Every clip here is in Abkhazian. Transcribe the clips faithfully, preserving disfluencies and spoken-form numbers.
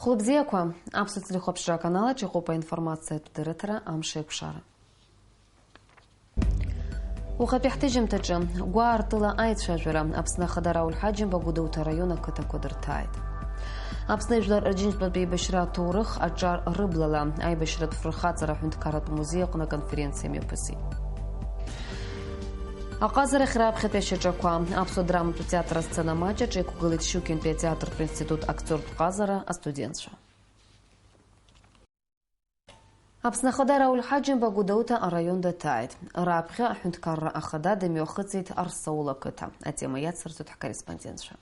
Хәлыбзиақәа, аԥсуа телехәаԥшра аканалаҿ иҟоуп аинформациатә дырраҭара Амш еиқәшара. Уахатәи ҳҭыжьымҭаҿы, гәаартыла аицәажәара, Аԥсны Ахада Рауль Ҳаџьымба Гәдоуҭа араион ақыҭақәа дырҭааит. Аԥсны Жәлар Рџьынџьтәылатә еибашьра аҭоурых аҿар рыблала, аибашьратә фырхаҵара аҳәынҭқарратә музеи аҟны аконференциа мҩаԥысит. Аҟазарахь раԥхьатәи ашьаҿақәа, Аԥсуа драматә театр асцена маҷ аҿы иқәгылеит Щукинтәи атеатртә институт актиортә ҟазара астудентцәа. Аԥсны Ахада Рауль Ҳаџьымба Гәдоуҭа араион даҭааит. Раԥхьа аҳәынҭқарра ахада дымҩахыҵит Арсаул ақыҭа. Атема иацырҵоит ҳкорреспондентцәа.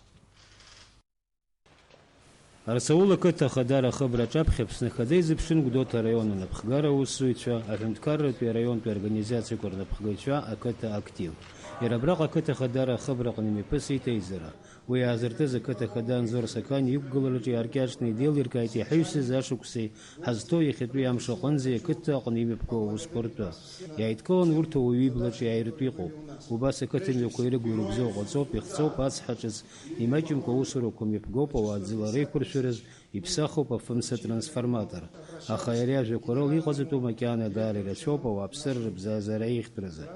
Арсаул ақыҭа ахадара ахыбра аҿаԥхьа Аԥсны Ахада изыԥшын Гәдоуҭа араион анапхгара аусзуҩцәа, аҳәынҭқарратәи араионтәи организациақәа рнапхгаҩцәа, ақыҭа актив. Иара абраҟа ақыҭа ахадара ахыбраҟны имҩаԥысит аизара. Уи аазыртыз ақыҭа ахада Анзор Сақаниа иқәгылараҿы иааркьаҿны идеилиркааит иҳаҩсыз ашықәси ҳазҭоу иахьатәи амш аҟынӡа ақыҭа аҟны имҩаԥгоу аусқәа ртәы. Иааидкыланы урҭ ауаҩы иблаҿы иааиртә иҟоуп. Убас ақыҭа мҩақәа ирыгу ирыбзоу ҟаҵоуп, ихҵоуп, ацҳа ҿыц имаҷымкәа аусурақәа мҩаԥгоуп, ауаа ӡыла реиқәыршәараз иԥсахуп афымца трансформатор. Аха иара иажәақәа рыла иҟаҵатәу макьана даара ирацәоуп ауааԥсыра рыбзазара еиӷьтәразы.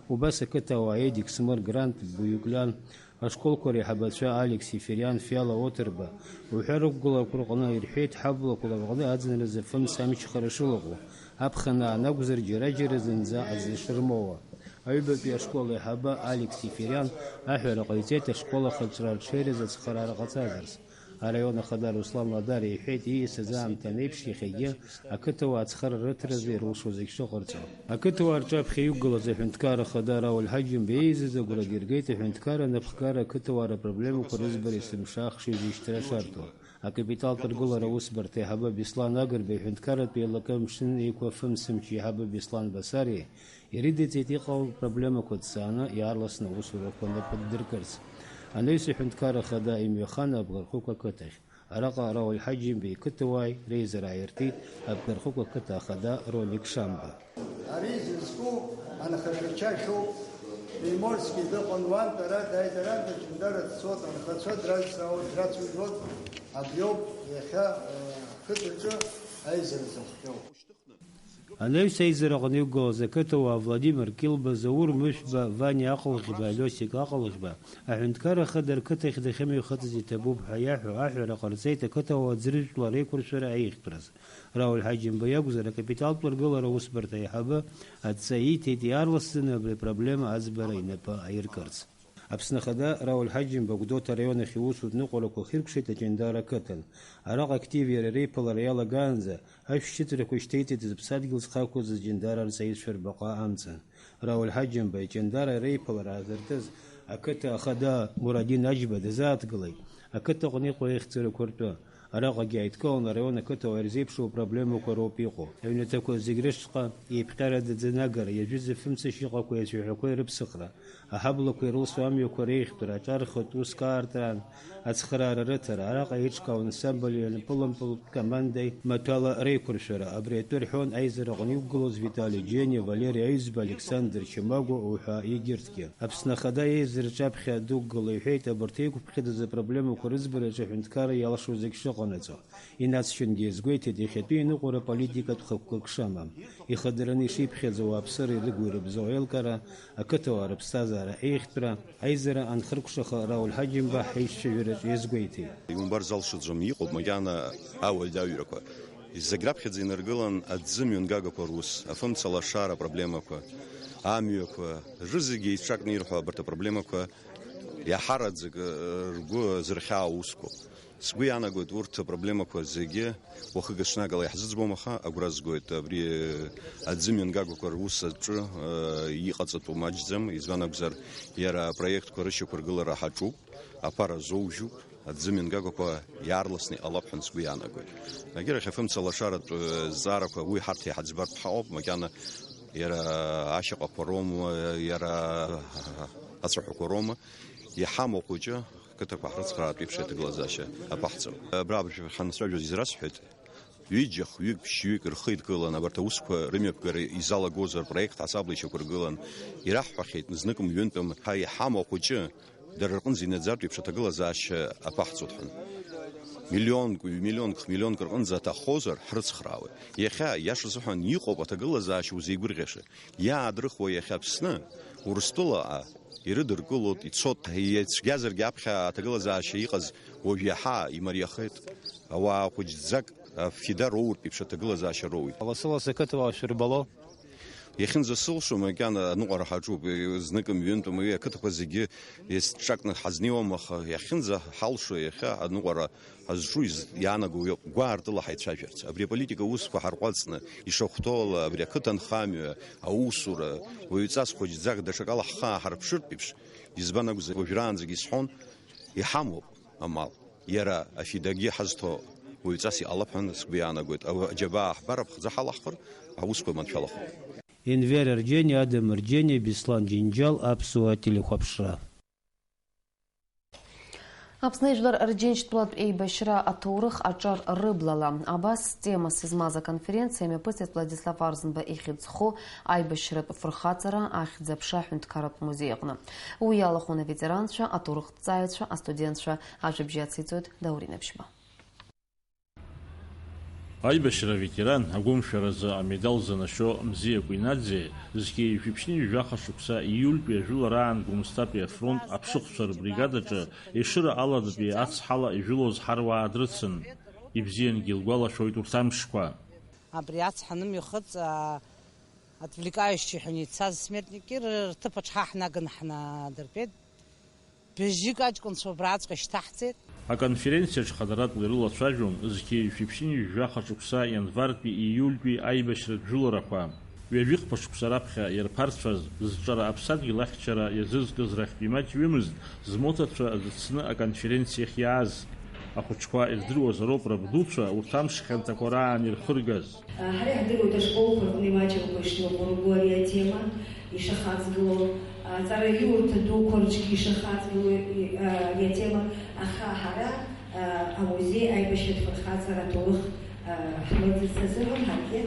Убас ақыҭа ауаа Едик Смыр, Грант Буиуклян, ашколқәа реиҳабацәа Алекс Ефириан, Фиала Оҭырба уҳәа рықәгылақәа рҟны ирҳәеит, ҳаблақәа ларҟны аӡынразы фымца амчхара шылаҟоу, аԥхын аан акәзар, џьара-џьара зынӡа аӡы шырмоуа. Аҩбатәи ашкол аиҳабы Алекс Ефириан аҳәара ҟаиҵеит ашкол ахаҿра аҽеиразы ацхыраара ҟаҵазарц. Араион ахада Руслан Ладариа иҳәеит, ииасыз аамҭа анеиԥш, иахьагьы ақыҭауаа ацхыраара рыҭаразы ирылшо зегь шыҟарҵо. Ақыҭауаа рҿаԥхьа иқәгылаз аҳәынҭқарра ахада Рауль Ҳаџьымба иеизаз агәра диргеит аҳәынҭқарра анапхгара ақыҭауаа рыпроблемақәа рызбара есымша ахшыҩзышьҭра шарҭо. Акапиталтә ргылара аусбарҭа аиҳабы Беслан Агрба, аҳәынҭқарратә еилакы Амшын Еиқәа фымцамч аиҳабы Беслан Басариа ирыдиҵеит иҟало рпроблемақәа ҭҵааны, иаарласны аусурақәа напыддыркырц. Анаҩс аҳәынҭқарра ахада имҩахан Абӷархықә ақыҭахь. Араҟа Рауль Ҳаџьымбеи иқыҭауааи реизара ааиртит Абӷархықә ақыҭа ахада Ролик Шамба. Ари зызку анхацәа чашоуп. Приморски дыҟан уантә, ара дааит, арантә ачындара дцот, анхацәа дразҵаауеит, драцәажәот, абриоуп иахьа, э, ҳқыҭаҿы аизара зыхҟьо. Анаҩс аизараҟны иқәгылаз ақыҭауаа Владимир Килба, Заур Мышәба, Ваниа Аҟалӷьба, Лиосик Аҟалӷьба, аҳәынҭқарра ахада рқыҭахь дахьымҩахыҵыз иҭабуп ҳәа иаҳәо аҳәара ҟарҵеит ақыҭауаа ӡыржәтәла реиқәыршәара аиӷьтәраз. Рауль Ҳаџьымба иакәзар, акапиталтә ргылара аусбарҭа аиҳабы адҵа ииҭеит иаарласӡаны абри апроблема аӡбара инапы аиркырц. Аԥсны Ахада Рауль Ҳаџьымба Гәдоуҭа араион ахь иусутә ныҟәарақәа хиркәшеит Аҷандара ақыҭан. Араҟа актив иара реиԥылара иалагаанӡа, ашәшьыҵәрақәа шьҭеиҵеит зыԥсадгьыл зхы ақәыз Аҷандара арҵаҩцәа рбаҟа амца. Рауль Ҳаџьымба Аҷандара реиԥылара аазыртыз ақыҭа ахада Мурадин Аџьба дазааҭгылеит ақыҭаҟны иҟоу аихьӡарақәа ртәы. Араҟагьы иааидкыланы араион ақыҭауаа ирзеиԥшу апроблемақәа роуп иҟоу. Аҩнаҭақәа зегь рышҟа еиԥҟьарадаӡаны агара, иажәыз афымцашьа иҟақәеи ацәаҳәақәеи рыԥсыхра, аҳаблақәа ирылсуа амҩақәа реиӷьтәра, аҿархатә уск аартраан ацхыраара рыҭара, араҟа еиҿкаау ансамбль ианпылымпылтә командеи маҭәала реиқәыршәара, абри атәы рҳәон аизараҟны иқәгылоз Витали Џьениа, Валери Аҩӡба, Александр Чамагәа уҳәа егьырҭгьы. Аԥсны Ахада еизара рҿаԥхьа дықәгыла иҳәеит, абарҭ еиқәыԥхьаӡаз апроблемақәа рыӡбараҿы аҳәынҭқарра иалшо зегь шыҟанаҵо. Инаҵшьынгьы иазгәеиҭеит, иахьатәи аныҟәара политикатә хықәкык шамам. Ихадараны ишиԥхьаӡо ауааԥсыра ирыгу ирыбзоу аилкаара, ақыҭауаа рыԥсҭазаара еиӷьтәра, аизара анхыркәшаха Рауль Ҳаџьымба ҳаишьцәажәараҿы иазгәеиҭеит. Иумбар залшаӡом, иҟоуп макьана ауаҩ-даҩрақәа. Зегь раԥхьаӡа инаргылан аӡы мҩангагақәа рус, афымца лашара апроблемақәа, амҩақәа, рызегьы еицҿакны ирҳәо абарҭ апроблемақәа иаҳараӡак, э, ргәы зырхьаау усқәоуп. Сгәы иаанагоит, урҭ апроблемақәа зегьы уахык-ҽнакала иаҳзыӡбом, аха агәра згоит, абри, э, аӡы мҩангагақәа рус аҿы, э, иҟаҵатәу маҷӡам, избан акәзар, иара апроектқәа рышьақәыргылара ҳаҿуп, аԥара зоужьуп, аӡы мҩангагақәа иаарласны иҟалап ҳәа сгәы иаанагоит. Егьырахь, афымца лашаратә, э, зҵаарақәа уи ҳарҭ иҳаӡбартә ҳаҟоуп, макьана иара ашьаҟақәа роума, иара ацәаҳәақәа роума, иҳамоу ахәыҷы, қыҭақәа ҳрыцхраартә еиԥш аҭагылазаашьа аԥаҳҵо. Абра абыржәы ҳанцәажәоз израсҳәеит, ҩыџьа, хҩык, ԥшьҩык рхы идкыланы абарҭ аусқәа рымҩаԥгара изалагозар, проект ҳасабла ишьақәыргылан, ираҳҳәахьеит, зныкым-ҩынтәым ҳа иҳамоу ахәыҷы дара рҟынӡа инаӡартә еиԥш аҭагылазаашьа аԥаҳҵоит ҳәа. миллионк, ҩ-миллионк, х-миллионк рҟынӡа аҭаххозар, ҳрыцхраауеит. Иахьа, иаша азыҳәан, иҟоуп аҭагылазаашьа узеигәырӷьаша. Иаадрыхуа иахьа Аԥсны, Урыстәылаҟа ирыдыркылоит, ицоит, иацәгьазаргьы аԥхьа аҭагылазаашьа иҟаз уажә иаҳа имариахеит. Ауаа хәыҷӡак афида роуртә еиԥш аҭагылазаашьа роуит. Лассы-лассы ақыҭауаа шәырбало. Иахьынӡасылшо макьана аныҟәара ҳаҿуп, знык мҩынтәым, уи ақыҭақәа зегьы еицҿакны ҳазнеиуам, аха иахьынӡаҳалшо иахьа аныҟәара ҳазҿу из-, иаанаго иоуп, гәаартыла ҳаицәажәарц. Абри аполитика усқәа ҳарҟәаҵны, ишахәҭоу ала, абри ақыҭанхамҩа, аусура, уаҩҵас хәыҷӡак даҽакала ҳхы ааҳарԥшыртә еиԥш, избан акәзар, уажәраанӡагьы исҳәон, иҳамоуп амал. Иара афидагьы ҳазҭо уаҩҵас иҟалап ҳәа сгәы иаанагоит. Ау-, аџьабаа ҳбар, аԥхӡы ҳалаҳхыр, аусқәа маншәалахоит. Енвер Арџьениа, Адам Арџьениа, Беслан Џьынџьал, Аԥсуа телехәаԥшра. Аԥсны Жәлар Рџьынџьтәылатә еибашьра аҭоурых аҿар рыблала. Абас темас змаз аконференциа мҩаԥысит Владислав Арӡынба ихьӡ зху аибашьратә фырхаҵара ахьӡ-аԥша аҳәынҭқарратә музеи аҟны. Уи иалахәын аветеранцәа, аҭоурыхҭҵааҩцәа, астудентцәа. Ажәабжь ациҵоит Даур Инаԥшьба. Аибашьра аветеран, агәымшәаразы амедал занашьо Мзиа Кәинаӡе зқьи жәшәи ԥшьынҩажәи жәаха шықәса ииультәи ажәылараан Гәымсҭатәи афронт аԥшыхәцәа рбригадаҿы Ешыра аладатәи ацҳала ижәылоз ҳаруаа дрыцын. Ибзиангьы илгәалашәоит урҭ амшқәа. Абри ацҳа анымҩахыҵ, а, отвлекающий ҳәа ицаз смертникгьы ры-, рҭыԥ аҿы ҳа ҳнаганы ҳнадыртәеит. Быжьҩык аҷкәынцәа убраҵәҟьа ишьҭаҳҵеит. Аконференциаҿ хадаратәла ирылацәажәон зқьи жәшәи ԥшьынҩажәи жәаха шықәса ианвартәи ииультәи аибашьратә жәыларақәа. Ҩажәихԥа шықәса раԥхьа иарԥарцәаз зҿара аԥсадгьыл ахьчара иазызкыз рахьтә имаҷҩымызт змоҭацәа зыцны аконференциахь иааз. Ахәыҷқәа ирдыруазароуп рабдуцәа урҭ амш хьанҭақәа раан ирхыргаз. Ҳара иаҳдыруеит ашколқәа рҟны имаҷымкәа ишныҟәырго ари атема ишахаҵгылоу, аҵараиурҭа дуқәа рҿгьы ишахаҵгылоу ари атема, аха ҳара амузеи аибашьратә фырхаҵара аҭоурых ҳмырӡырц азыҳәан ҳаргьы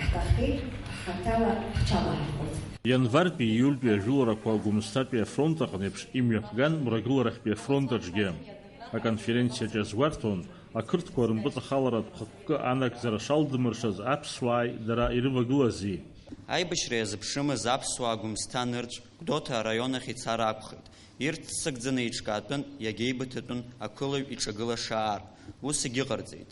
ҳҭахеит ҳхаҭала ҳҽалаҳархәырц. Ианвартәи ииультәи ажәыларақәа Гәымсҭатәи афронт аҟны еиԥш имҩаԥган Мрагыларахьтәи афронт аҿгьы. Аконференциаҿ иазгәарҭон, ақырҭқәа рымпыҵахаларатә хықәкы анагӡара шалдмыршаз аԥсуааи дара ирывагылази. Аибашьра иазыԥшымыз аԥсуаа Гәымсҭа нырцә Гәдоуҭа араион ахь ицар акәхеит. Ирццакӡаны иҿкаатәын, иагьеибыҭатәын ақәылаҩ иҿагылаша аар. Ус егьыҟарҵеит.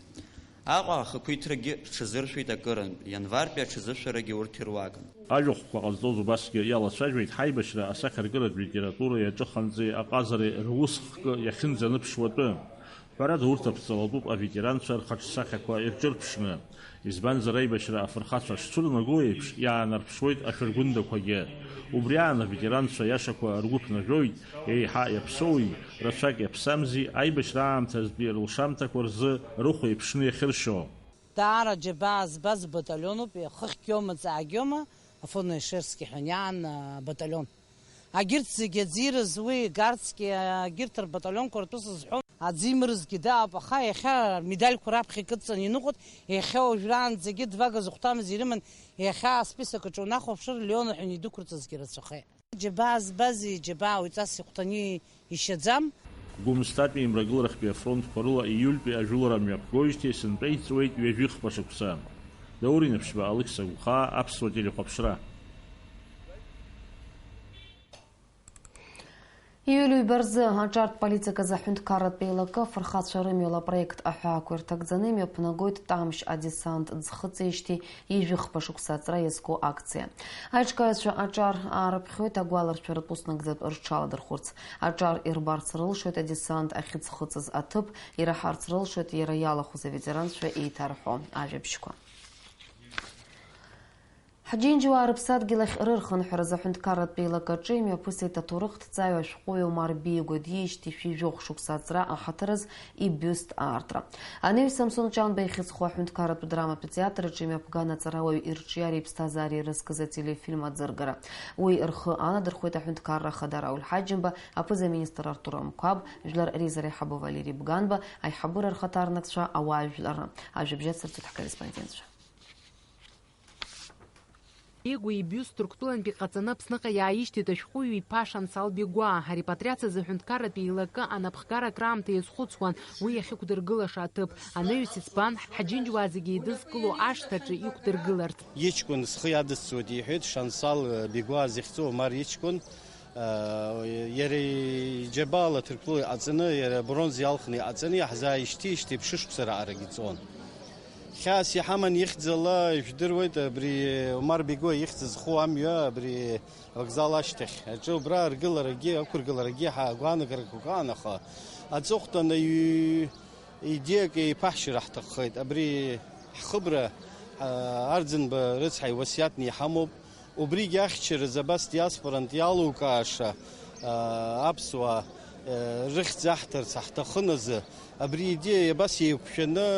Аҟәа ахақәиҭрагьы рҽазыршәеит акырынтә, ианвартәи аҽазышәарагьы урҭ ируакын. Ажәахәқәа ҟазҵоз убасгьы иалацәажәеит ҳаибашьра асахьаркыратә литературеи аҿыхантәи аҟазареи русхкы иахьынӡаныԥшуа атәы. Ҳәарада, урҭ аԥҵалатәуп аветеранцәа рхаҿсахьақәа ирҿырԥшны. Избанзар, аибашьра афырхацәа шцәырнаго еиԥш, иаанарԥшуеит ашәыргәындақәагьы. Убри аан аветеранцәа иашақәа ргәы ԥнажәоит, еиҳа иаԥсоуи, рацәак иаԥсамзи, аибашьра аамҭазтәи рылшамҭақәа рзы рыхә еиԥшны иахьыршьо. Даара џьабаа збаз баталионуп, хыхьгьома, ҵаагьома, Афон Ешерски ҳәа иаан, а, баталион. Агьырҭ зегьы аӡирыз уи Гарцки, агьырҭ рбаталионқәа ртәы сызҳәом. Аӡимрызгьы даауп, аха иахьа рмедальқәа раԥхьа икыдҵаны иныҟәоит, иахьа уажәраанӡагьы двага зыхәҭамыз ирыман, иахьа асписок аҿы унахәаԥшыр, Леон ҳәа идәықәырҵазгьы рацәахеит. Џьабаа збази, џьабаа уаҩҵас ихәҭаны ишьаӡам. Гәымсҭатәи Мрагыларахьтәи афронтқәа рыла ииультәи ажәылара мҩаԥгоижьҭеи сынтәа иҵуеит ҩажәихԥа шықәса. Даур Инаԥшьба, Алықьса Гәхаа, Аԥсуа телехәаԥшра. Июль ҩба рзы аҿартә политиказы аҳәынҭқарратә еилакы афырхацәа рымҩала апроект аҳәаақәа ирҭагӡаны имҩаԥнагоит Тамшь адесант ӡхыҵижьҭеи ижәыхԥа шықәса аҵра иазку акциа. Аиҿкааҩцәа аҿар аарыԥхьоит, агәаларшәаратә ус нагӡатә рҽаладырхәырц. Аҿар ирбарц рылшоит адесант ахьыӡхыҵыз аҭыԥ, ираҳарц рылшоит иара иалахәыз аветеранцәа еиҭарҳәо ажәабжьқәа. Ҳџьынџьуаа рыԥсадгьыл ахь рырхынҳәразы аҳәынҭқарратә еилакаҿы имҩаԥысит аҭоурыхҭҵааҩ ашәҟәыҩҩы Омар Беигәа диижьҭеи шәи жәохә шықәса аҵра аҳаҭыраз ибиуст аартра. Анаҩс Самсон Ҷанба ихьӡ зху аҳәынҭқарратә драматә театр аҿы имҩаԥган аҵарауаҩ ирҿиареи иԥсҭазаареи ирызкыз ателефильм аӡыргара. Уи рхы аладырхәеит аҳәынҭқарра ахада Рауль Ҳаџьымба, аԥыза-министр Артур Амқәаб, жәлар реизара аиҳабы Валери Бганба, аиҳабыра рхаҭарнакцәа, ауаажәлар. Ажәабжь ацырҵоит ҳкорреспондентцәа. Бегәа ибиуст Ҭырқәтәылантәи иҟаҵаны Аԥсныҟа иааишьҭит ашәҟәыҩҩы иԥа Шансал Бегәаа. Арепатриациазы аҳәынҭқарратә еилакы анапхгара акраамҭа иазхәыцуан уи иахьықәдыргылаша аҭыԥ. Анаҩс избан, ҳџьынџьуаа зегьы еидызкыло ашҭаҿы иқәдыргыларц. Иҷкәын схы иадысҵоит, иҳәеит Шансал Бегәаа зыхьӡу Омар иҷкәын. Иара иџьабаала Ҭырқәтәыла иҟаҵаны, иара абронза иалхны иҟаҵаны иаҳзааишьҭижьҭеи ԥшышықәса раҟарагь иҵон. Хьаас иҳаман ихьӡала ижәдыруеит, абри Омар Бегәаа ихьӡ зху амҩа, абри авокзал ашьҭахь аҿы убра аргыларагьы, ақәыргыларагьы ҳа агәаанагарақәак аан, аха аҵыхәтәан аҩ-, идеиак еиԥаҳшьара ҳҭаххеит. Абри ҳхыбра, а, Арӡынба рыцҳа иуасиаҭны иҳамоуп. Убригь ахьчараз абас диаспорантә иалукааша, аа, аԥсуаа, э, рыхьӡ аҳҭарц ҳҭахын азы, абри идеиа абас еиқәшәаны,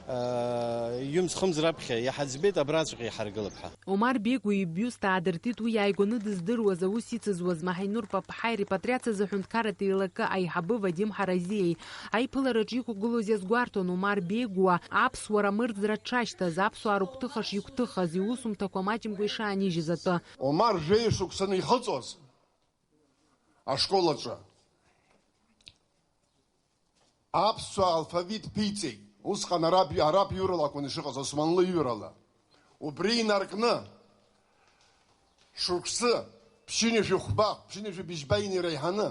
аа, ҩымз-хымз раԥхьа иҳаӡбеит, абраҵәҟьа иҳаргылап ҳәа. Омар Бегәа ибиуст аадыртит уи иааигәаны дыздыруаз, аус ицызуаз Маҳаинур Папҳаи репатриациазы аҳәынҭқарратә еилакы аиҳабы Вадим Ҳаразиеи. Аиԥылараҿы иқәгылоз иазгәарҭон Омар Бегәа аԥсуара мырӡра дшашьҭаз, аԥсуаа рыгәҭыха шигәҭыхаз, иусумҭақәа маҷымкәа ишаанижьыз атәы. Омар жәеиза шықәса анихыҵуаз ашкол аҿы аԥсуа алфавит ԥиҵеит. Усҟан араб, араб иҩрала акәын ишыҟаз, османлы иҩрала. Убри инаркны шықәсы ԥшьынҩажәи хәба, ԥшьынҩажәи быжьба инеиреиҳаны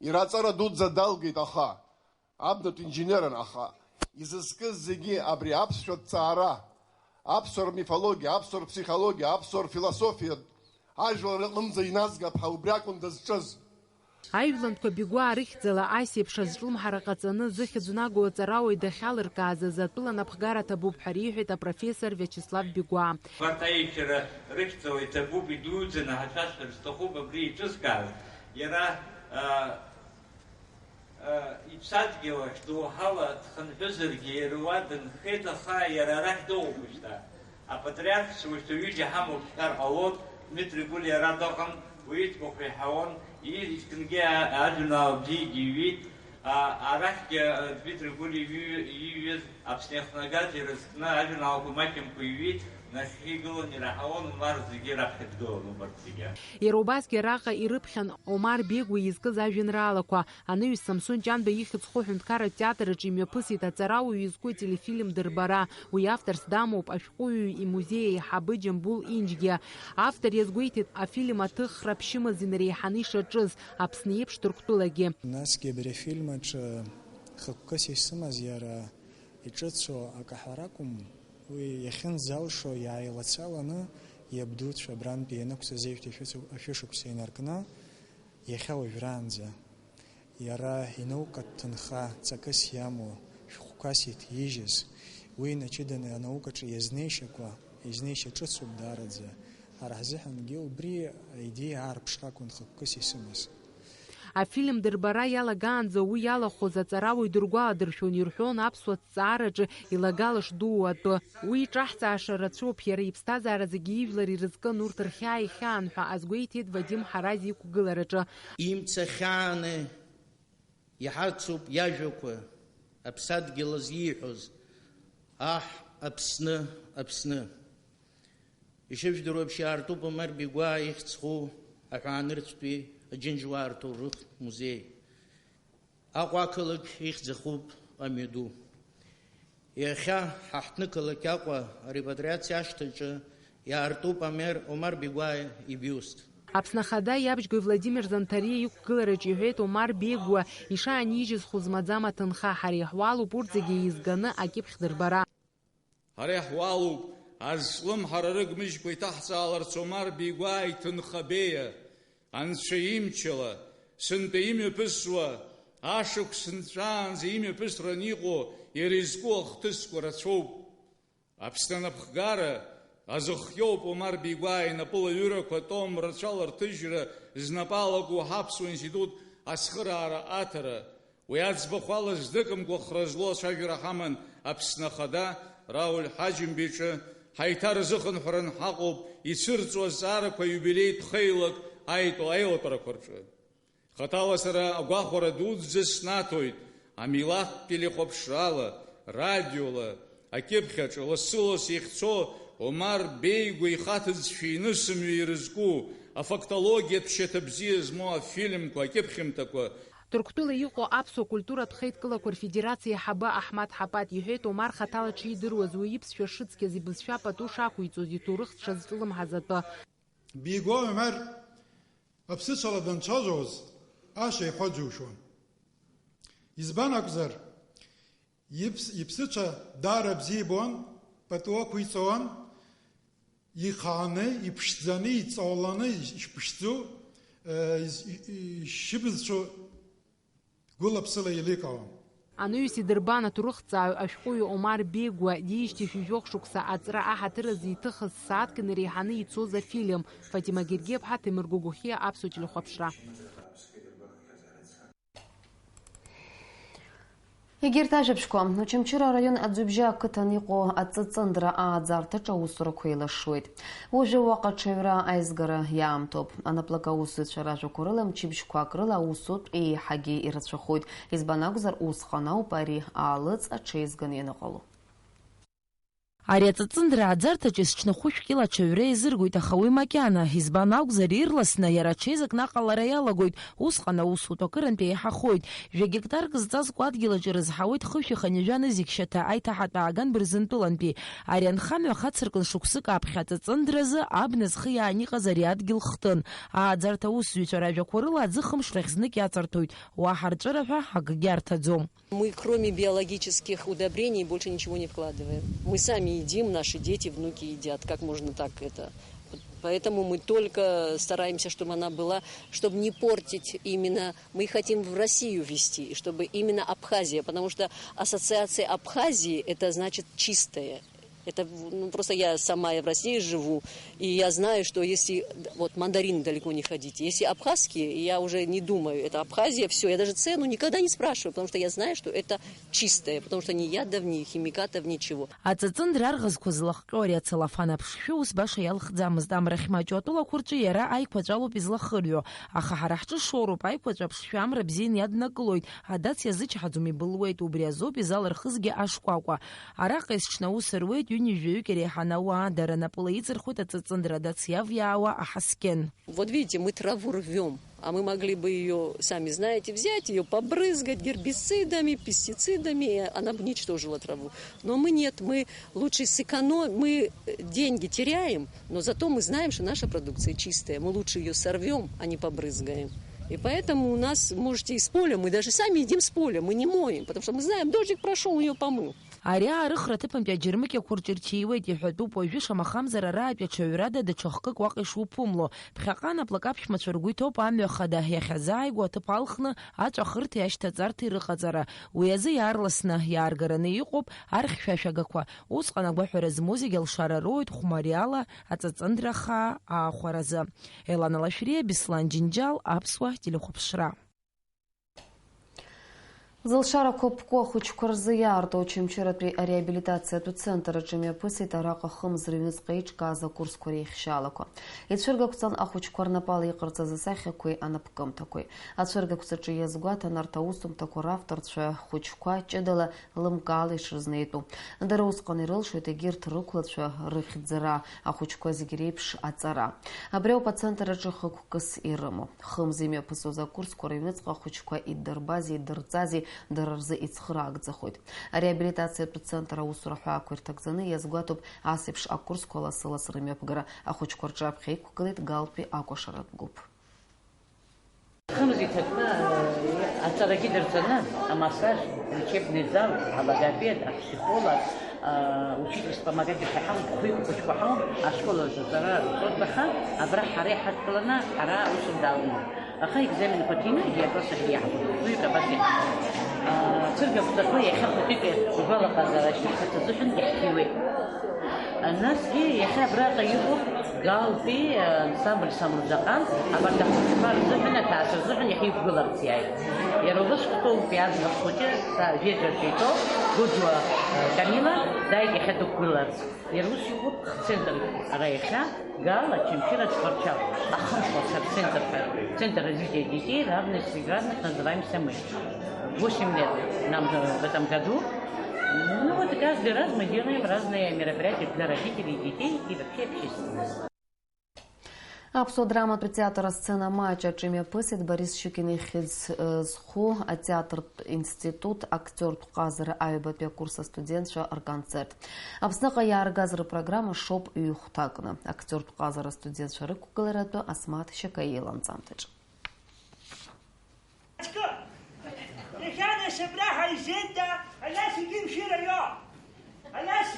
иара аҵара дуӡӡа далгеит, аха абнатә инженерын, аха изызкыз зегьы абри аԥсшәа ҭҵаара, аԥсуа рмифологиа, аԥсуа рԥсихологиа, аԥсуа рфилософиа ажәлар рҟынӡа иназгап ҳәа убри акәын дызҿыз. Аҩлантәқәа Бигәаа рыхьӡала ас еиԥш азҿлымҳара ҟаҵаны, зыхьӡ наго аҵарауаҩ дахьалыркааз азы атәыла напхгара ҭабуп ҳәа риҳәеит апрофессор Виачеслав Бигәаа. Убарҭ аиӷьра рыхьӡала иҭабуп, идуӡӡаны ҳацәашәар сҭахуп абри еиҿызкааз. Иара, а, а, иԥсадгьыл ахь доуҳала дхынҳәызаргьы, иара уа дынхеит, аха иара арахь дыҟоуп уажәшьҭа. Апатриархцәа уажәшьҭа ҩыџьа ҳамоуп ҳҳәар ҟалоит, Дмитри Гәлиа ара дыҟан, уи иӡбахә иаҳауан, и-, иҭкынгьы а-, ажәеинраала бзиагьы иҩит, а, арахьгьы, а, Дмитри Гәлиа иҩ-, иҩыз Аԥсны иахнагаз ирызкны ажәеинраалақәа маҷымкәа иҩит, нахьхьи игылан ираҳауан, Омар зегьы раԥхьа дгылан, убарҭ зегьы. Иара убасгьы араҟа ирыԥхьан Омар Бегәа изкыз ажәеинраалақәа. Анаҩс Самсон Ҷанба ихьӡ зху аҳәынҭқарратә театр аҿы имҩаԥысит аҵарауаҩ изку ателефильм Дырбара. Уи авторс дамоуп ашәҟәыҩҩы имузеи аиҳабы Џьамбул Инџьгьиа. Автор иазгәеиҭеит, афильм аҭыхра ԥшьымз инареиҳаны ишаҿыз, Аԥсны еиԥш Ҭырқәтәылагьы. Насгьы абри афильм аҿы хықәкыс исымаз иара иҿыцу акы аҳәара акәым, уи иахьынӡалшо иааилацаланы иабдуцәа абрантәи ианықәҵаз аҩышәи ашәышықәса инаркны, иахьа уажәраанӡа иара инаукатә ҭынха ҵакыс иамоу, шәҟәқәас иҭижьыз, уи инаҷыданы анаукаҿы иазнеишьақәа, изнеишьа ҿыцуп даараӡа. Ҳара ҳзыҳәангьы убри аидеиа аарԥшра акәын хықәкыс исымаз. Афильм дырбара иалагаанӡа уи иалахәыз аҵарауаҩ дыргәаладыршәон, ирҳәон аԥсуа ҭҵаараҿы илагала шдуу атәы. Уи иҿаҳҵааша рацәоуп, иара иԥсҭазаара зегьы ижәлар ирызкын урҭ рхьаа ихьаан ҳәа азгәеиҭеит Вадим Ҳараз иқәгылараҿы. Имцахьааны иҳацуп иажәақәа, аԥсадгьыл азы ииҳәоз, аҳ, Аԥсны, Аԥсны. Ишыжәдыруа еиԥш, иаартуп Омар Бигәаа ихьӡ зху аҳәаанырцәтәи Аџьынџьуаа рҭоурыхтә музеи. Аҟәа ақалақь ихьӡ ахуп амҩаду. Иахьа ҳа ҳҭнықалақь Аҟәа арепатриациа ашҭаҿы иаартуп Омар, Омар Бигәаа ибиуст. Аԥсны Ахада иабжьгои Владимир Занҭариа иқәгылараҿы иҳәеит Омар Бегуа ишаанижьыз хәы змаӡам аҭынха, ҳара иаҳуалуп урҭ зегьы еизганы акьыԥхь дырбара. Ҳара иаҳуалуп азҿлымҳара рыгмыжькәа иҭаҳҵааларц Омар Бигәаа иҭынха беиа, Анцәа имчала, сынтәа имҩаԥысуа, ашықәс нҵәаанӡа имҩаԥысран иҟоу иара изку ахҭысқәа рацәоуп. Аԥсны анапхгара азыхиоуп Омар Бигәаа инапылаҩырақәа том рацәала рҭыжьра знапы алаку ҳаԥсуа институт ацхыраара аҭара. Уи аӡбахә ала знык-мкәа хра злоу ацәажәара ҳаман Аԥсны Ахада Рауль Ҳаџьымба иҿы, ҳаиҭарзыхынҳәран ҳаҟоуп ицәырҵуа азҵаарақәа аиубилеитә хеилак аитәу аилатәарақәа рҿы. Хаҭала сара агәахәара дуӡӡа снаҭоит, амилаҭтә телехәаԥшрала, радиола, акьыԥхь аҿы лассы-лассы ихьцо Омар Беигәа ихаҭыӡшәа инысымҩа ирызку, афактологиатә шьаҭа бзиа змоу афильмқәа, акьыԥхьымҭақәа. Ҭырқәтәыла иҟоу аԥсуа культуратә хеидкылақәа рфедерациа аиҳабы Аҳмаҭ Ҳапат иҳәеит, Омар хаҭала дшидыруаз, уи иԥсшәа шыцқьаз, ибызшәа пату шақәиҵоз, иҭоурых дшазҿлымҳаз атәы. Беигәа Омар аԥсыцәала данцәажәоз, аша иҳәо џьушьон. Избан акәзар, иԥс-, иԥсыцәа даара бзиа ибон, пату ақәиҵон, ихааны, иԥшӡаны, иҵауланы, ишԥшӡоу, э, из-, и-, и-, ишыбызцәоу гәыла-ԥсыла еиликаауан. Анаҩс идырбан аҭоурыхҭҵааҩ ашәҟәыҩҩы Омар Беигәа диижьҭеи шәи жәохә шықәса аҵра аҳаҭыр азы иҭыхыз сааҭк инареиҳаны ицоз афильм. Фатима Гергиаԥҳа, Ҭемыр Гогохиа, Аԥсуа телехәаԥшра. Егьырҭ ажәабжьқәа. Очамчыра араион Аӡҩыбжьа ақыҭан иҟоу аҵыҵындра ааӡарҭаҿы аусурақәа еилашуеит. Уажәы уаҟа аҽаҩра аизгара иаамҭоуп. Анаплак аусзуҩцәа ражәақәа рыла мчыбжьқәак рыла аусутә еиҳагьы ирацәахоит. Избан акәзар, усҟан ауп ари аалыҵ аҽеизганы ианыҟало. Ари аҵыҵындра ааӡарҭаҿ есҽны хәышәк ила аҽаҩра еизыргоит, аха уи макьана, избан акәзар, ирласны иара аҽеизакны аҟалара иалагоит, усҟан аусутә акырынтә еиҳахоит. Жәа гектарк зҵазкуа адгьыл аҿы ирызҳауеит хышә ихынҩажәа нызқь шьаҭа аиҭаҳатә ааган Бырзентәылантәи. Ари анхамҩа хацыркын шықәсык аԥхьа аҵыҵындразы абна зхы иаан иҟаз ари адгьыл хтын. Ааӡарҭа аусзуҩцәа ражәақәа рыла аӡы хымш рахь знык иаҵарҭоит, уаҳа рҵәыра ҳәа акгьы арҭаӡом. Мы кроме биологических удобрений больше ничего не вкладываем. Мы сами едим, наши дети, внуки едят. Как можно так это? Поэтому мы только стараемся, чтобы она была, чтобы не портить именно. Мы хотим в Россию ввести, и чтобы именно Абхазия, потому что ассоциация Абхазии, это значит чистое. Это, ну, просто я сама, я в России живу, и я знаю, что если, вот, мандарины далеко не ходите, если абхазские, я уже не думаю, это Абхазия, всё, я даже цену никогда не спрашиваю, потому что я знаю, что это чистое, потому что ни ядов, ни химикатов, ничего. Аҵыҵындра арӷазқәа злахҟьо ари ацеллофан аԥшшәы ус баша иалхӡамызт, амра ахьмаҷу атәылақәа рҿы иара аиқәаҵәа алоуп излахырҩо, аха ҳара ҳҿы шоуроуп, аиқәаҵәа аԥшшәы амра бзианы иаднакылоит, адац иазычҳаӡом, ибылуеит, убри азоуп изалырхызгьы ашкәакәа. Араҟа есҽны аус руеит ҩынҩажәаҩык иреиҳаны ауаа, дара напыла иҵырхуеит аҵыҵындра дац иавиаауа аҳаскьын. Вот видите, мы траву рвём, а мы могли бы её, сами знаете, взять, её побрызгать гербицидами, пестицидами, и она бы уничтожила траву. Но мы нет, мы лучше сэкономим, мы, э, деньги теряем, но зато мы знаем, что наша продукция чистая, мы лучше её сорвём, а не побрызгаем. И поэтому у нас, можете, из поля, мы даже сами едим с поля, мы не моем, потому что мы знаем, дождик прошёл, её помыл. Ари аарыхра аҭыԥантәи аџьармыкьақәа рҿы ирҭиуеит, иҳәатәуп, уажәы шамахамзар араатәи аҽаҩрада даҽа хкык уаҟа ишуԥымло. Ԥхьаҟа анаплак аԥшәмацәа ргәы иҭоуп амҩа хада иахьазааигәоу аҭыԥ алхны аҵәахырҭеи ашьҭаҵарҭеи рыҟаҵара. Уи азы иаарласны иааргараны иҟоуп архьшәашәагақәа. Усҟан агәаҳәара змоу зегьы алшара роуеит хәмариала аҵыҵындра хаа аахәаразы. Елана Лашәриа, Беслан Џьынџьал, Аԥсуа телехәаԥшра. Зылшарақәа ԥку ахәыҷқәа рзы иаарту Очамчыратәи ареабилитациатә центр аҿы имҩаԥысит араҟа хымз рыҩныҵҟа еиҿкааз акурсқәа реихшьаалақәа. Ицәыргақәҵан ахәыҷқәа рнапала иҟарҵаз асахьақәеи анапкымҭақәеи. Ацәыргақәҵаҿы иазгәаҭан арҭ аусумҭақәа равторцәа хәыҷқәа ҷыдала лымкаала ишрызнеитәу. Дара усҟан ирылшоит егьырҭ рықәлацәа рыхьӡара, ахәыҷқәа зегь реиԥш аҵара. Абри ауп ацентр аҿы хықәкыс ирымоу. Хымз имҩаԥысуаз акурсқәа рыҩныҵҟа ахәыҷқәа иддырбази иддырҵази дара рзы ицхыраагӡахоит. Ареабилитациатә центр аусура ҳәаақәа ирҭагӡаны иазгәаҭоуп ас еиԥш акурсқәа лассы-ласс рымҩаԥгара. Ахәыҷқәа рҿаԥхьа иқәгылеит Галтәи акәашаратә гәыԥ. Хымз иҭакны, э, аҵарагьы дырҵаны, амассаж, лечебный зал, алогопед, апсихолог, э, учительство помогать ҳәа ҳауп, хәҩык хәыҷқәа ҳауп, ашкол аҿы аҵара рҵоит, аха абра ҳара иҳадкыланы, ҳара аусумҭа далгоит. Аха аекзаменқәа ҭины, егьи акласс ахь иаҳбоит. Хәҩык абас иҟан. Э, цәыргақәҵақәа иахьа хәыҷык игәалаҟазаара шьҭаҳхырц азыҳәан иаҳҭиуеит. Насгьы иахьа абраҟа иҟоуп Галтәи ансамбль Самурзаҟан, абарҭ ахәыҷқәа рзыҳәан, аҭаацәа рзыҳәан иаҳа иқәгыларц иааит. Иара убас Кәтолтәи аӡӷаб хәыҷы, са Ветра Шәеиҭо, Гәыӡуа, э, Камила, дааит иахьа дықәгыларц. Иара ус иҟоуп хцентрк ара иахьа, Гала, Очамчыра, Чҟәарчал. Ахымш уахь ацентр ҳәа, Центр развития детей, равносильно, как называемся мы. Восемь лет нам, э, в этом году. Ну вот и каждый раз мы делаем разные мероприятия для родителей, детей и вообще общественности. Аԥсуа драматә театр асцена маҷ аҿы имҩаԥысит Борис Щукин ихьӡ, э, зху атеатртә институт актиортә ҟазара аҩбатәи акурс астудентцәа рконцерт. Аԥсныҟа иааргаз рпрограмма шоуп ҩ-хәҭакны. Актиортә ҟазара астудентцәа рықәгыларатәы Асмаҭ Шьакаиа иланҵамҭаҿы. Иахьа нас абра ҳаизеит, да, Алиас егьи мшира иоуп. Алиас,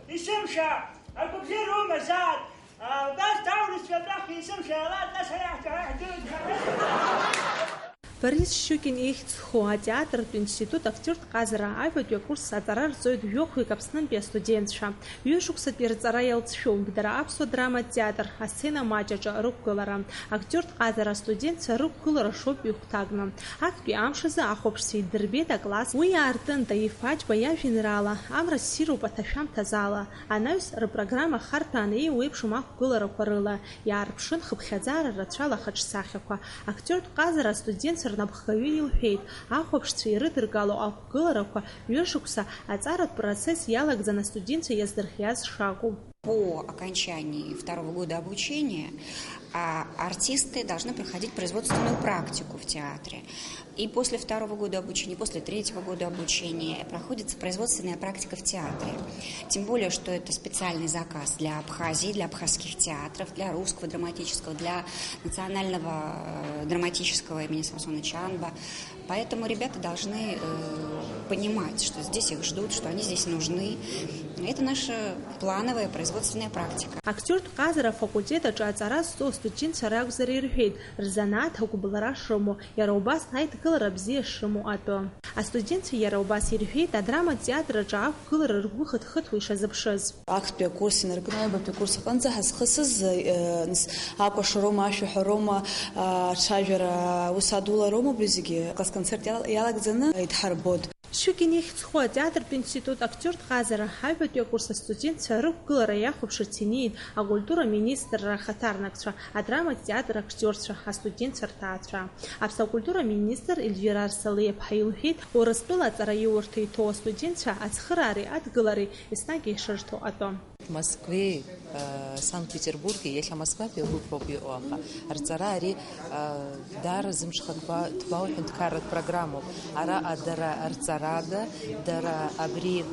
есымша, агәабзиара умазааит, а, убас даурыцәгьа абрахь есымша, ала, нас ара ҳҭ-, ҳдырит. Борис Щукин ихьӡ зху атеатртә институт актиортә ҟазара аҩбатәи акурс аҵара рҵоит жәохәҩык Аԥснынтәи астудентцәа. Ҩышықәсатәи рҵара иалҵшәоуп дара аԥсуа драматә театр асцена маҷ аҿы рықәгылара. Актиортә ҟазара астудентцәа рықәгылара шоуп ҩ-хәҭакны. Актәи амш азы ахәаԥшцәа идырбеит акласс. Уи аартын Таиф Аџьба иажәеинраала Амра ссируп аҭашәамҭаз ала. Анаҩс рпрограмма харҭәааны еиуеиԥшым ақәгыларақәа рыла иаарԥшын хыԥхьаӡара рацәала хаҿсахьақәа. Актиортә ҟазара астудентцәа рнапхгаҩы илҳәеит, ахәаԥшцәа ирыдыргало ақәгыларақәа ҩышықәса аҵаратә процесс иалагӡаны астудентцәа иаздырхиаз шакәу. По окончании второго года обучения, а, артисты должны проходить производственную практику в театре. И после второго года обучения, и после третьего года обучения проходится производственная практика в театре. Тем более, что это специальный заказ для Абхазии, для абхазских театров, для Русского драматического, для Национального, э, драматического имени Самсона Чанба. Поэтому ребята должны, э, понимать, что здесь их ждут, что они здесь нужны. Это наша плановая производственная практика. Актиортә ҟазара афакультет аҿы аҵара зҵо астудентцәа ракәзар ирҳәеит, рзанааҭ агәыбылра шрымоу, иара убас аидгылара бзиа шрымоу атәы. Астудентцәа иара убас ирҳәеит, адраматә театр аҿы ақәгылара ргәы хыҭхыҭуа ишазыԥшыз. Актәи акурс инаркны аҩбатәи акурс аҟынӡа ҳазхысыз, э, нас, акәашароума, ашәаҳәароума, а, ацәажәара аус адулароума, убри зегьы акласс концерт иал-, иалагӡаны идҳарбоит. Щукин ихьӡ зху атеатртә институт актиортә ҟазара аҩбатәи акурс астудентцәа рықәгылара иахәаԥшырц инеит акультура министрра ахаҭарнакцәа, адраматә театр актиорцәа, астудентцәа рҭаацәа. Аԥсуа акультура министр Ельвира Арсалиаԥҳа илҳәеит, Урыстәыла аҵараиурҭа иҭоу астудентцәа ацхыраареи адгылареи еснагь ишырҭо атәы. Москвеи, э, Санкт-Петербурги, иахьа Москватәи агәыԥ роуп иҟоу, аха рҵара ари, э, даара зымҽхакқәа ҭбаау ҳәынҭқарратә программоуп. Араҟа дара рҵарада, дара абри,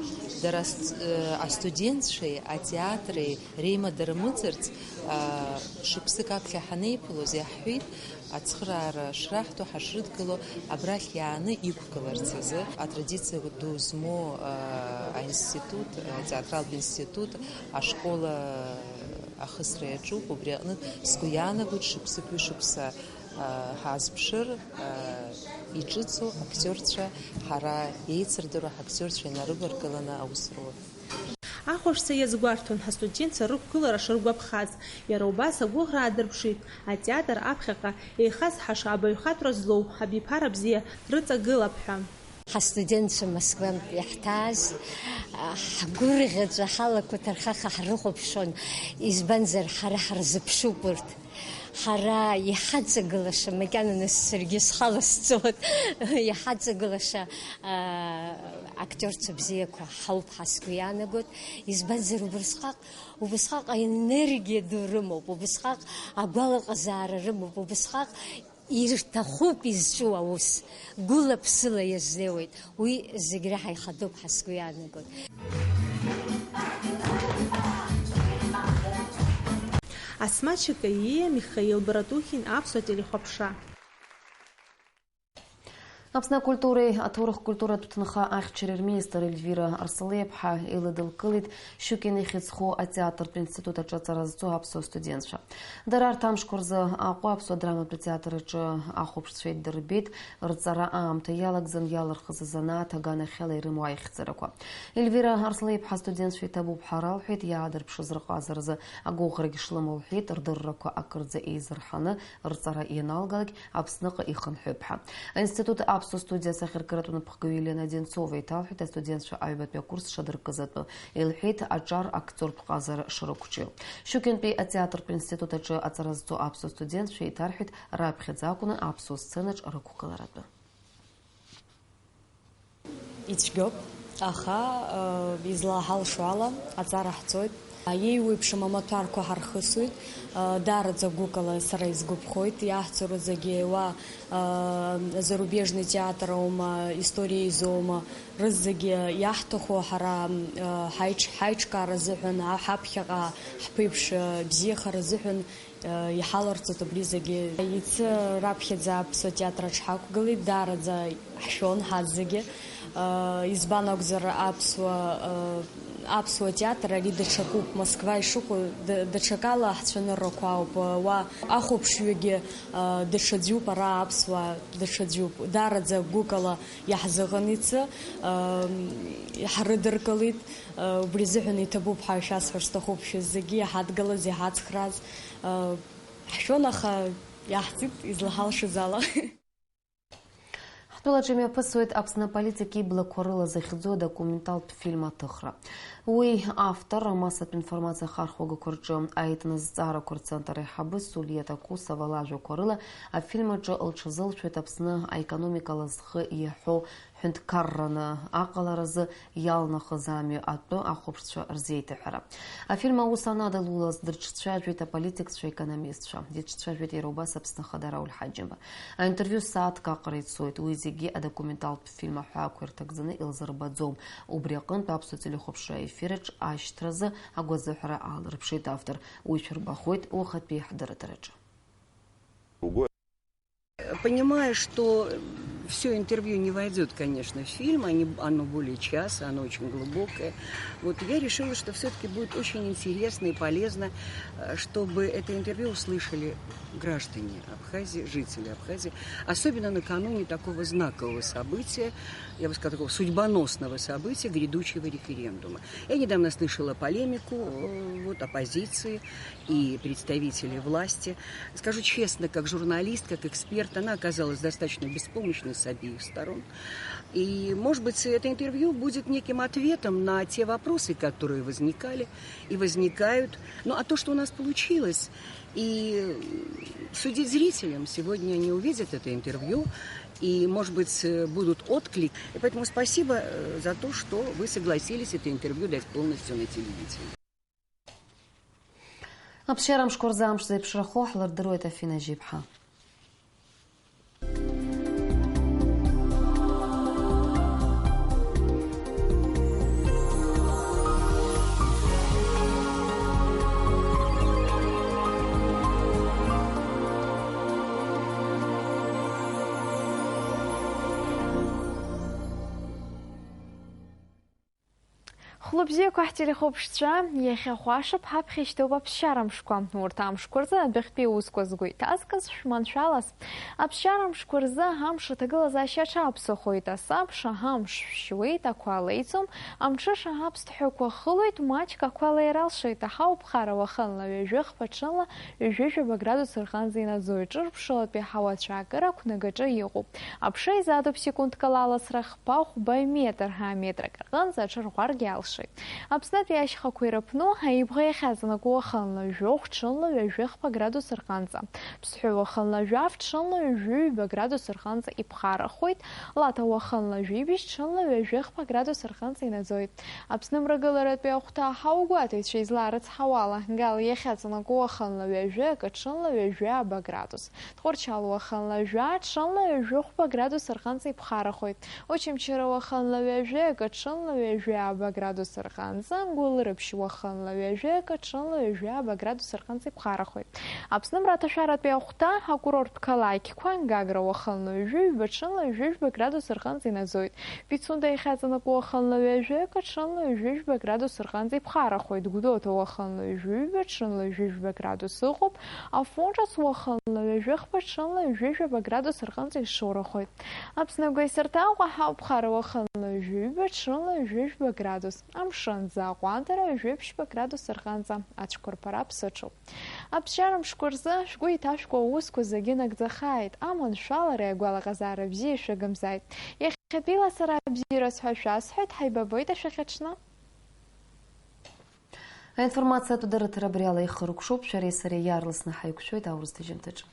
дара ст-, э, астудентцәеи атеатри реимадара мыӡырц, э, шықәсык аԥхьа ҳанеиԥылоз иаҳҳәеит, ацхыраара шраҳҭо ҳашрыдгыло абрахь иааны иқәгыларц азы, атрадициа ду змоу, а, аинститут, атеатралтә институт, ашкол, а, ахысра иаҿуп, убри аҟнытә сгәы иаанагоит шықәсык ҩышықәса, а, ҳаазԥшыр, а, иҿыцу актиорцәа, ҳара еицырдыруа ҳактиорцәа инарываргыланы аус рур. Ахәаԥшцәа иазгәарҭон ҳастудентцәа рықәгылара шыргәаԥхаз. Иара убас агәыӷра аадырԥшит, атеатр аԥхьаҟа еихазҳаша абаҩхатәра злоу абиԥара бзиа рыҵагылап ҳәа. Ҳастудентцәа Москвантә иаҳҭааз, ҳгәырӷьаҵәа ҳалақәа ҭархаха ҳрыхәаԥшуан, избанзар, ҳара ҳарзыԥшуп урҭ. Ҳара иҳаҵагылаша, макьана нас саргьы схала сҵоит, иҳаҵагылаша, аа, актиорцәа бзиақәа ҳауп ҳәа сгәы иаанагоит. Избанзар, убасҟак, убасҟак аенергиа ду рымоуп, убасҟак агәалаҟазаара рымоуп, убасҟак ирҭахуп изҿу аус, гәыла-ԥсыла иазнеиуеит. Уи зегь реиҳа ихадоуп ҳәа сгәы иаанагоит. Асмаҭ Шьакаиа, Михаил Братухин, Аԥсуа телехәаԥшра. Аԥсны акультуреи аҭоурых-культуратә ҭынха ахьчареи рминистр Ельвира Арсалиаԥҳа илыдылкылеит Щукин ихьӡ зху атеатртә институт аҿы аҵара зҵо аԥсуа студентцәа. Дара арҭ амшқәа рзы Аҟәа аԥсуа драматәи театр аҿы ахәаԥшцәа идырбеит, рҵара аамҭа иалагӡан иалырхыз азанааҭ аганахьала ирымоу аихьӡарақәа. Ельвира Арсалиаԥҳа астудентцәа иҭабуп ҳәа ралҳәеит, иаадырԥшыз рҟазаразы агәыӷрагь шлымоу лҳәеит, рдыррақәа акырӡа еизырҳаны рҵара ианалгалак Аԥсныҟа ихынҳәып ҳәа. Аинститут аԥсуа студиа асахьаркыратә напхгаҩы Елена Одинцова иҭалҳәеит астудентцәа аҩбатәи акурс шадыркыз атәы. Илҳәеит аҿар актиортә ҟазара шрықәҿио. Щукинтәи атеатртә институт аҿы аҵара зҵо аԥсуа студентцәа иҭарҳәеит раԥхьаӡа акәны аԥсуа сценаҿ рықәгыларатәы. Ицәгьоуп. Аха, э, излаҳалшо ала, аҵара ҳҵоит. Еиуеиԥшым амаҭәарқәа ҳархысуеит. Э, даараӡа гәыкала сара исгәаԥхоит. Иаҳҵо рызегьы уа, э, зарубежный театр аума, история изоума, рызегьы иаҳҭаху ҳара, э, ҳаиҿ-, ҳаиҿкаара азыҳәан, а, ҳаԥхьаҟа ҳԥеиԥш, э, бзиахара азыҳәан, Иҳаларҵоит абри зегьы. Иацы раԥхьаӡа аԥсуа театр аҿы ҳақәгылеит, даараӡа ҳшәон ҳазегьы. Избан акәзар, аԥсуа, аԥсуа театр ари даҽакуп, Москва ишыҟоу, д-, даҽакала ҳцәаныррақәа ауп. Уа ахәаԥшҩгьы даҽаӡәуп, ара аԥсуаа даҽаӡәуп. Даараӡа гәыкала иаҳзыҟан иацы, ҳрыдыркылеит. Убри азыҳәан иҭабуп ҳәа шәасҳәар сҭахуп, шәызегьы иҳадгалаз, иҳацхрааз. Ҳшәон, аха иаҳӡит излаҳалшаз ала. Ҳтәылаҿы имҩаԥысуеит Аԥсны аполитик иблақәа рыла захьӡу адокументалтә фильм аҭыхра. Уи автор, амассатә информациа ахархәагақәа рҿы аетнызҵаарақәа рцентр аиҳабы Сулиа Такусова лажәақәа рыла, афильм аҿы лҽазылшәеит Аԥсны аекономикала зхы иаҳәо ҳәынҭқарраны аҟаларазы иалнахыз амҩа атәы ахәаԥшцәа рзеиҭаҳәара. Афильм аус анадылулаз дырҽцәажәеит аполитикцәа, аекономистцәа. Дыҽцәажәеит иара убас Аԥсны Ахада Рауль Ҳаџьымба. Аинтервиу сааҭк аҟара ицоит. Уи зегьы адокументалтә фильм аҳәаақәа ирҭагӡаны илзырбаӡом. Убри аҟынтә аԥсуа телехәаԥшра аефир аҿы ашьҭразы агәазыҳәара аалырԥшит автор. Уи шәырбахуеит уахатәи ҳдырраҭараҿы. Понимая, что все интервью не войдет, конечно, в фильм, они, оно более часа, оно очень глубокое. Вот я решила, что все-таки будет очень интересно и полезно, э, чтобы это интервью услышали граждане Абхазии, жители Абхазии, особенно накануне такого знакового события, я бы сказала, такого судьбоносного события, грядущего референдума. Я недавно слышала полемику, э, вот, оппозиции и представителей власти. Скажу честно, как журналист, как эксперт, она оказалась достаточно беспомощной с обеих сторон. И, может быть, это интервью будет неким ответом на те вопросы, которые возникали и возникают. Ну, а то, что у нас получилось, и, м, судить зрителям, сегодня они увидят это интервью, и, может быть, э, будут отклик. И поэтому спасибо, э, за то, что вы согласились это интервью дать полностью на телевидении. Аԥсшьара мшқәа рзы амш зеиԥшрахо ҳлырдыруеит, Афина Жьиԥҳа. Хәлыбзиақәа ҳтелехәаԥшцәа, иахьа хәашаԥ ҳаԥхьа ишьҭоуп аԥсшьара мшқәа. Урҭ амшқәа рзы адәахьтәи аусқәа згәы иҭазкыз шәманшәалаз. Аԥсшьара мшқәа рзы амш аҭагылазаашьа аҽаԥсахоит. Асабша амш шәшьуеит, ақәа леиӡом, амҽыша аԥсҭҳәақәа хылоит, маҷк ақәа леира алшоит. Аҳауа ԥхара уахынла ҩажәи хԥа, ҽынла ҩажәи жәаба градус рҟынӡа инаӡоит. Ҿырԥшылатәи аҳауа ацәаакыра ақәнагаҿы иҟоуп. Аԥша изаатуп секундк ала аласра хԥа-хәба метр, аметр акы рҟынӡа аҽырӷәӷәаргьы алшоит. Аԥснытәи ашьхақәа ирыԥну аибӷа иахьаҵанакуа уахынла жәохә, ҽынла ҩажәи хԥа градус рҟынӡа. Ԥсҳәы уахынла жәаф, ҽынла ҩажәи ҩба градус рҟынӡа иԥхарахоит. Лаҭа уахынла жәибжь, ҽынла ҩажәи хԥа градус рҟынӡа инаӡоит. Аԥсны мрагыларатәи ахәҭа аҳауагәаҭаҩцәа излаарыцҳауала, Гал иахьаҵанакуа уахынла ҩажәи акы, ҽынла ҩажәи ааба градус. Тҟәарчал уахынла жәа, ҽынла ҩажәи хәба градус рҟынӡа иԥхарахоит. Очамчыра уахынла ҩажәи акы, ҽынла ҩажәи ааба градус рҟынӡа, Гәылрыԥшь уахынла ҩажәи акы, ҽынла ҩажәи ааба градус рҟынӡа иԥхарахоит. Аԥсны мраҭашәаратәи ахәҭа акурорттә қалақьқәа, Гагра уахынла ҩажәи ҩба, ҽынла ҩажәи жәба градус рҟынӡа инаӡоит. Пицунда иахьаҵанакуа уахынла ҩажәи акы, ҽынла ҩажәи жәба градус рҟынӡа иԥхарахоит. Гәдоуҭа уахынла ҩажәи ҩба, ҽынла ҩажәи жәба градус ыҟоуп. Афон ҿыц уахынла ҩажәи хԥа, ҽынла ҩажәи жәаба градус рҟынӡа ишоурахоит. Аԥсны агәеисырҭа Аҟәа ҳауп, ԥхара уахынла ҩажәи ҩба, ҽынла ҩажәи жәба градус. Амшын аӡы аҟәандара ҩажәи ԥшьба градус рҟынӡа ацәқәырԥара ԥсыҽуп. Аԥсшьара мшқәа рзы шәгәы иҭашәкуа аусқәа зегьы нагӡахааит, аманшәалареи агәалаҟазаара бзиеи шәагымзааит. Иахьатәиала сара абзиараз ҳәа шәасҳәоит, ҳаибабоит ашәахьаҽны. Аинформациатә дырраҭара абри ала ихыркәшоуп, шәареи сареи иаарласны ҳаиқәшәоит аурыс ҭыжьымҭаҿы.